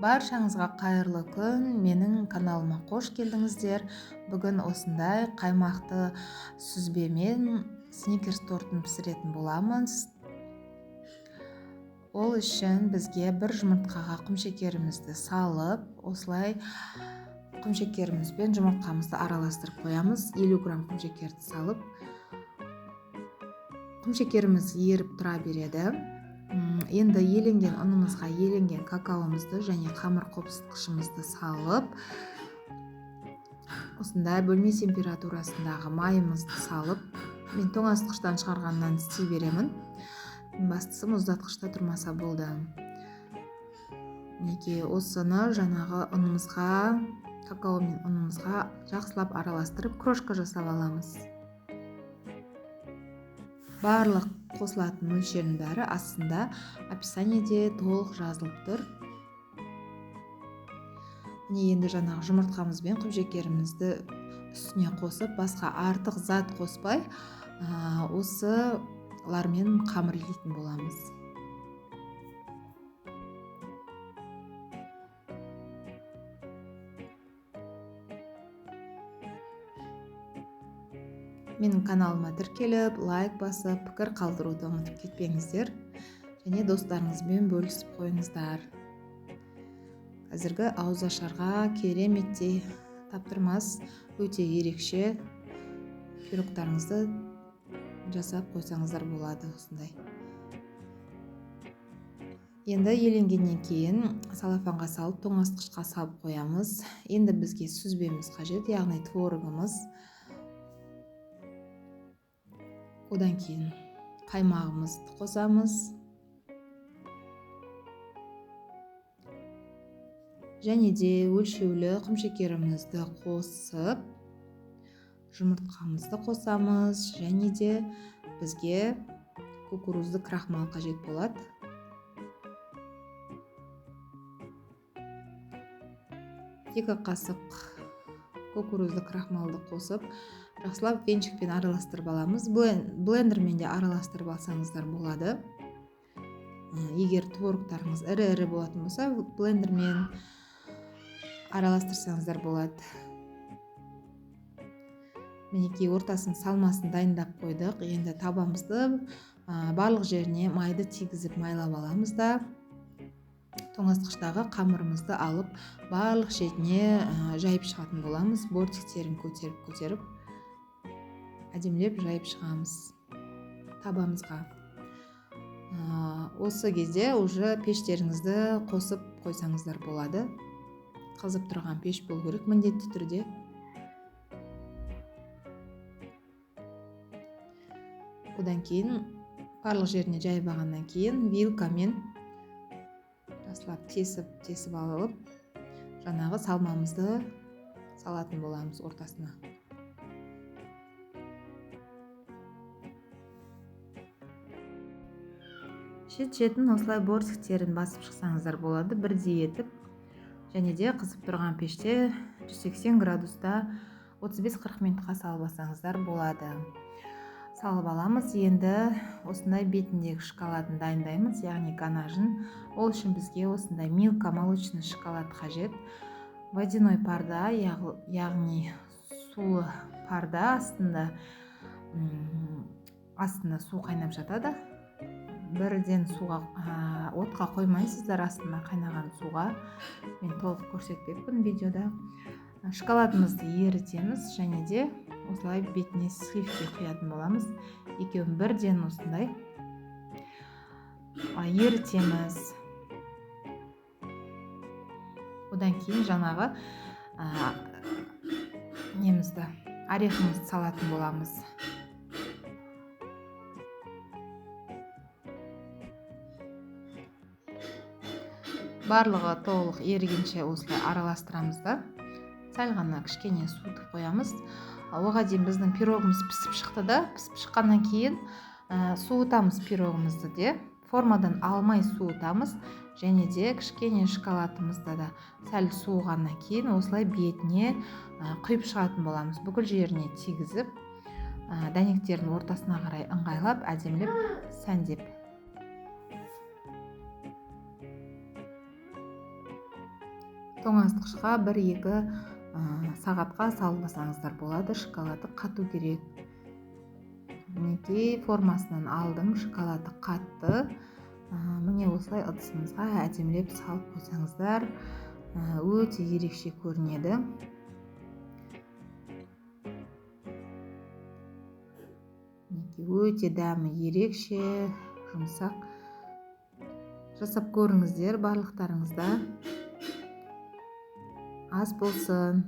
Баршаңызға қайырлы күн. Менің каналыма қош келдіңіздер. Бүгін осындай қаймақты сүзбемен сникерс тортын пісіретін боламыз. Ол үшін бізге бір жұмыртқаға құмшекерімізді салып, осылай құмшекерімізбен жұмыртқамызды араластырып қоямыз. 50 грамм құмшекерді салып, құмшекеріміз еріп тұра береді. Енді еленген ұнымызға еленген какаомызды және қамыр қопсытқышымызды салып, осындай бөлме температурасындағы майымызды салып, мен тоңазытқыштан шығарғаннан істей беремін. Бастысы мұздатқышта тұрмаса болды. Мінекей, осыны жаңағы ұнымызға, какао мен ұнымызға жақсылап араластырып, крошка жасап аламыз. Барлық қосылатын мөлшердің бәрі астында описаниеде толық жазылып тұр. Міне, енді жаңағы жұмыртқамыз бен құмшекерімізді үстіне қосып, басқа артық зат қоспай, осылармен қамыр илейтін боламыз. Менің каналыма тіркеліп, лайк басып, пікір қалдыруды ұмытып кетпеңіздер және достарыңызбен бөлісіп қойыңыздар. Қазіргі ауызашарға кереметтей таптырмас, өте ерекше пирогтарыңызды жасап қойсаңыздар болады осындай. Енді еленгеннен кейін салафанға салып, тоңазытқышқа салып қоямыз. Енді бізге сүзбеміз қажет, яғни творогымыз. Одан кейін қаймағымызды қосамыз. Және де өлшеулі құмшекерімізді қосып, жұмыртқамызды қосамыз. Және де бізге кукурузды крахмал қажет болады. 2 қасық кукурузды крахмалды қосып, жақсылап венчикпен араластырып аламыз. Блендермен де араластырып алсаңыздар болады. Егер творогтарыңыз ірі-ірі болатын болса, блендермен араластырсаңыздар болады. Мінекей, ортасын салмасын дайындап қойдық. Енді табамызды барлық жеріне майды тигізіп майлап аламыз да, тоңазытқыштағы қамырымызды алып, барлық шетіне жайып шығатын боламыз. Бортиктерін көтеріп-көтеріп әдемілеп жайып шығамыз табамызға. Осы кезде уже пештеріңізді қосып қойсаңыздар болады. Қызып тұрған пеш болу керек міндетті түрде. Одан кейін барлық жеріне жайып алғаннан кейін вилкамен жақсылап тесіп-тесіп алып, жаңағы салмамызды салатын боламыз ортасына. Шет-шетін осылай бортиктерін басып шықсаңыздар болады, бірдей етіп. Және де қызып тұрған пеште 180 градуста 35-40 минутқа салып алсаңыздар болады. Салып аламыз. Енді осындай бетіндегі шоколадын дайындаймыз, яғни ганажын. Ол үшін бізге осындай милка молочный шоколад қажет. Водяной парда, яғни сулы парда, астында су қайнап жатады. Бірден отқа қоймайсыздар, астына қайнаған суға. Мен толық көрсетпекпін видеода. Шоколадымызды ерітеміз және де осылай бетіне сливки құятын боламыз. Екеуін бірден осындай ерітеміз. Одан кейін жаңағы немізді, орехымызды салатын боламыз. Барлығы толық ерігенше осылай араластырамыз да, сәл ғана кішкене суытып қоямыз. Оға дейін біздің пирогымыз пісіп шықты да, пісіп шыққаннан кейін суытамыз пирогымызды де, формадан алмай суытамыз. Және де кішкене шоколадымызды да сәл суығаннан кейін осылай бетіне құйып шығатын боламыз. Бүкіл жеріне тигізіп, дәнектердің ортасына қарай ыңғайлап, әдемілеп сәндеп. Тоңазытқышқа 1-2 сағатқа салып алсаңыздар болады. Шоколады қату керек. Мінекей, формасынан алдым, шоколады қатты. Міне, осылай ыдысымызға әдемілеп салып қойсаңыздар, өте ерекше көрінеді. Мінекей, өте дәмі ерекше, жұмсақ. Жасап көріңіздер барлықтарыңызда. Ас болсын.